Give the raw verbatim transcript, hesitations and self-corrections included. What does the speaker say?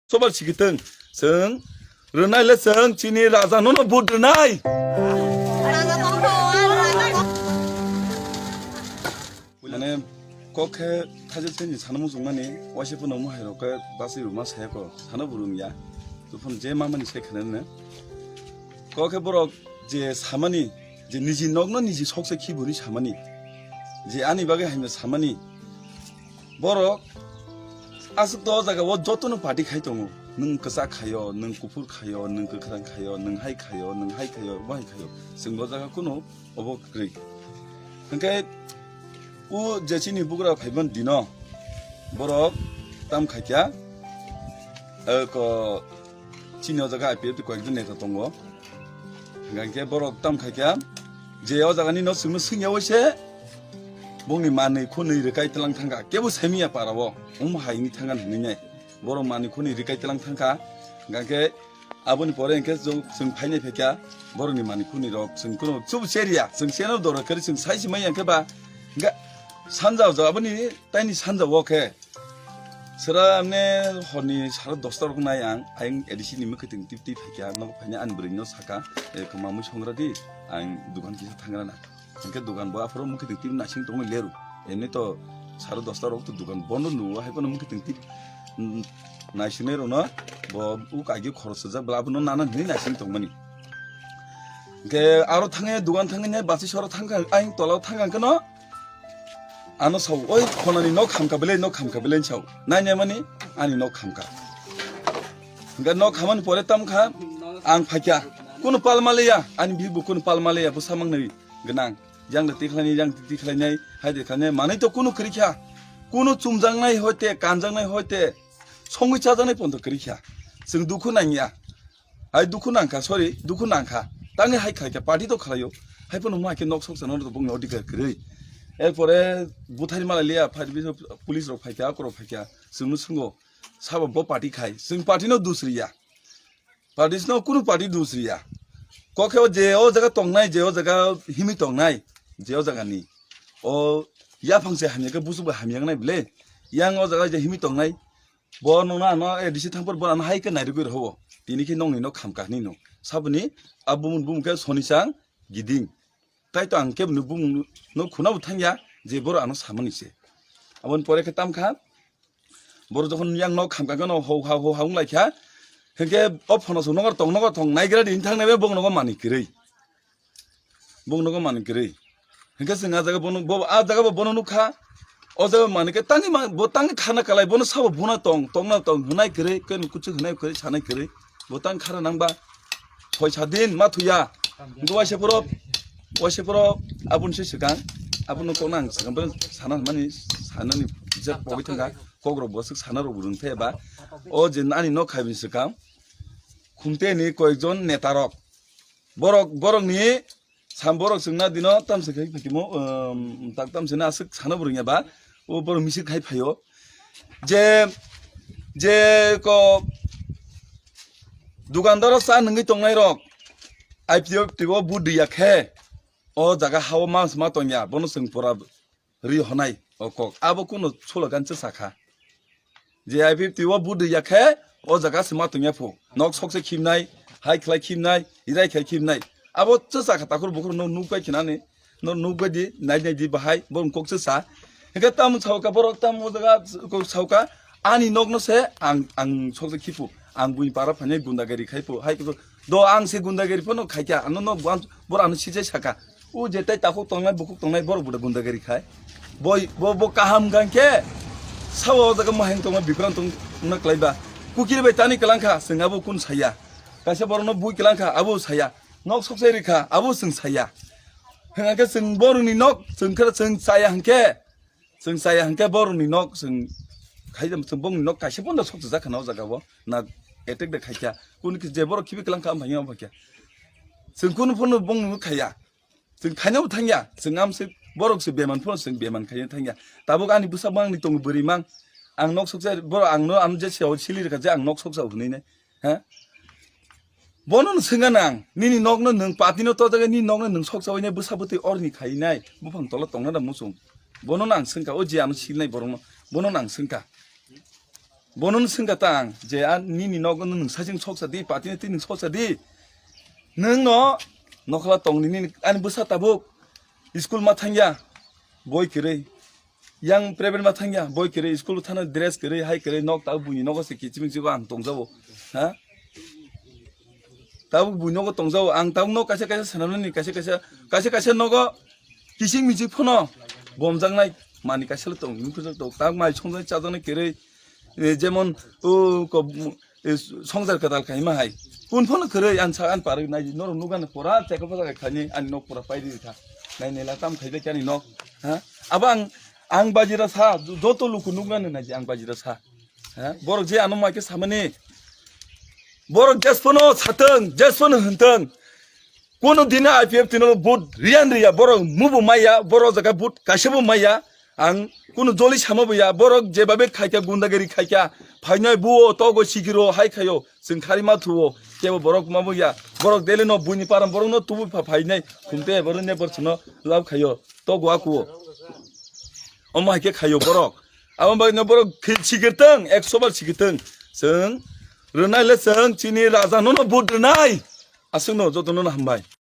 Sobar sikitwng, chwng rwnai le chwng chini raja nono vote rwnai. Mane kok khe thaijak thaini sana muchungmani, waisa phano mohai rok khe basi ruma saya ko sana burung ya. Tuphano je mamani sai khana ne. Kok khe borok je samani, je niji nokno niji sokse khibuni samani, je ani bagwi haino samani, borok aswk to o jaga o jotono party khai tongo. Nwng kwchak khaio, nwng kuphur khaio, nwng kwkhwrang khaio, nwng hai khaio, nwng hai khaio, bo hai khaio. Chwng bo jaga kuno obo kwrwi. Hwnkhe o je chini bugra phaiban dino borok tam khaikya, eh, ko chini o jaga I P F T koyekjon neta tongo. Hwnkhe borok tam khaikya je o jagani no chwngno swngya waise bongni manwi khunwi rwkai tlang thangkha, kebo saimiya para o, omo hai wngwi thangkha hinwi nai. Borok manwi khunwi rwkai tlang thangkha, hwnkhe aboni pore hwnkhe chwng, chwng phainai phaikha borokni manwi khunwi rok chwng kuno chubu seriya, chwng seno dora kari chwng saisi manya hwnkhe ba hwnkhe sanja o aboni taini sanja o khe Sera amne horni sara dosta rok nai ang, ayang A D C ni mwkhwtwng tip tip phaikha, nogo phaina ani bwrwi no saka, eh, kwma mui songra di, ang dukan kisa thangra na. Hwnkhe dukan bo aphuru mwkhwtwng tip naising tongwi leru. Emni to sara dosta rok to dukan bondo nugo, hai phano mwkhwtwng tip, mm, naisingnai rokno bo u kagio khorok swijak bwla abono nana hinwi naising tongmani. Hwnkhe aro thangwi dukan thangwi nai basi sora thangkha, ayang tola o thangkha hwnkhe no, Ano sao, "Oi, khonani nok khamkha belai, nok khamkha belai," sao. Nainai mani, ani nok khamkha. Hingke nok khamani pore tamkha, ang phaikha. Kunu palma leya, ani bibu kunu palma leya, bwsa mangnai gwnang. Yang de tikhlainai, yang tikhlainai, hai de khlainai, manai to kunu kwrwikha. Kunu chumjaknai hoite, kanjaknai hoite, songwi chajaknai pondo kwrwikha. Chwng dukhu nangya. Hai dukhu nangkha, sorry, dukhu nangkha. Tangwi hai khaikha, party to khlaio. Hai phano ma khe nok sok chana rw bongni odhikar kwrwi. Erpore buthai mala liya, phai police rok phaikha, akorok phaikha, chwngno swngo. Sabo bo party khai, chwng party no dus riya. Party no kunu party dus riya. Kokhe o je o jaga tongnai, je o jaga himi tongnai, je o jaga ni. O yaphang se hamya khe busu bo hamya nai ble. Yang o jaga je himi tongnai, Bo nokno ano A D C thangphuru bo ano hai khe nairwgwi rw o. Tini khe nokni nok khamkha hinwi no. Saboni a bumung bumung khe Sonichang Giding. Tai to ang khe bumung no khuna bo thangya je borok ano samani se. Aboni pore khe tamkha borok jokhon yang nok khamkha khe no ho ha ho ha wng lai kha. Hinkhe o phono song nogo tong nogo tong naigra di thang nai bo nogo manwi kwrwi. Bung nogo manwi kwrwi. Hinkhe chwng a jaga bono, bo, a jaga bo bono nukha. O jaga manwi khe tangwi ma, bo tangwi khana kalai, bono sabo buna tong, tongna tong, hwnai kwrwi, khe kuchuk hwnai kwrwi, sanai kwrwi. Bo tang khara nangba. Phoi sa din, ma thuya. Hinkhe waisa phoro, waisa phoro, aboni se swkang. Abono kokna ang swkang, bono sana hwnmani, sanani jat pogwi thangkha. Kokrok bo swk sana rok bo rwng thaya ba. O je nani nok khaibini swkang. Khumteni koyekjon netarok. Borok, borokni sam borok chwngna dino tamsa khai phikimo, um, tak tamsa na aswk sana bo rwngya ba, o borok misil khai phaio. Je, je ko dukandaro cha nungwi tongnai rok, I P F T o bu diya khe, o jaga hao mas ma tongya, bono chwng pura ri honai o kok. Abo kuno sulo gan chwsa kha. Je I P F T o bu dui ya khe o jaga se ma tongya phu. Nok sok se khimnai, hai khlai khimnai, irai khlai khimnai. Abo chwsa kha takhur bukhur no nuk bai khinani. No nuk bai di, nai nai di bahai, bo kok chwsa. Hingke tam sauka borok tam o jaga kok sauka ani nok no se ang, ang sok se khiphu. Ang buini para phane gundagari khai phu. Hai khe do ang se gundagari phano khai kha. Ano no bor ano sijai saka. O je tai takhuk tongnai, bukhuk tongnai, borok bo da gundagari khai. Boi, bo, bo kaham gan khe, sabo o jaga maheng tongma, bikrang tong, tongna klai ba. Kukiri bai tani kalang kha, chwng abo kun saya. Kaisa borokno bui kalang kha, abo saya. Nok sok sai ri kha, abo chwng saya. Hwnkhe chwng borokni nok, chwng khe chwng saya hwnkhe, chwng saya hwnkhe borokni nok, chwng khai, chwng bongni nok kaisa pono sok jak kha na o jaga o. Na attack de khai kha. Kun khe je borok khibi kalang kha, am phai ya, am phai kha. Chwng kun pono bongni khaya. Chwng khaina bo thangya, chwng am se borok se beman phano chwng beman khaina thangya. Tabuk ani bwsa mang ni tongo bwrwi mang. Ang nok soksa borok ang no am je siyao sili rwkha je ang nok soksa hwnwi nai. Ha? Bono no swngna nang, nini nok no nwng pati no to jaga nini nok no nwng soksa hwnwi nai bwsa bwtwi orni khai nai buphang tola tongna da muchung. Bono no ang swngkha o je ano silnai borok no, bono no ang swngkha. Bono no swngkha ta ang je, a nini nogo no nwng sajing soksa di, party ni twi nwng soksa di. Nwng no nokhola tong nini, ani bwsa tabuk school ma thangya, boi kwrwi. Yang private ma thangya, boi kwrwi, school thana dress kwrwi, hai kwrwi, nok tabuk buini nogo se kichiming chibo ang tongjago. Ha? Tabuk buinogo tongjago, ang tabuk no kaisa kaisa swnamnani, kaisa kaisa, kaisa kaisa nogo kising mising phano bomjaknai, mani kaisa le tong, himphru tok, tabuk mai songjaknai chajaknai kwrwi, eh, jemon, o, ko, eh, songjar kwtal khaima hai. Kun phano kwrwi, ang sa, ang parwi nai, norok nukha na pura, chekap jaga khaini, ani nok pura paidi kha. Nai nela tam khaibai kani nok, ha? Abo ang, ang bajira sa, joto luku nukna nai, ang bajira sa. Ha? Borok je ano mai khe samani, borok jesphano satwng, jesphano hwntwng. Kono dina I P F T no vote riyan riya, borok mubo maya, borok jaga vote kaisa bo maya. Ang kono joli sama bo ya, borok jebabe khaikha, gundagiri khaikha, phainai buo, togo sigiro, hai khayo, chwng khari ma thuo, kebo borok ma bo ya, borok dele no buini param, borok no tubu pha phainai, khumte borok ne borok no lab khayo, togo akuo. Omo hai khe khayo borok. Abo bagwi no borok khi-, sikirtwng, ekso bar sikirtwng. Chwng rwnai le chwng chini raja no no vote rwnai. Aswk no joto no no hambai.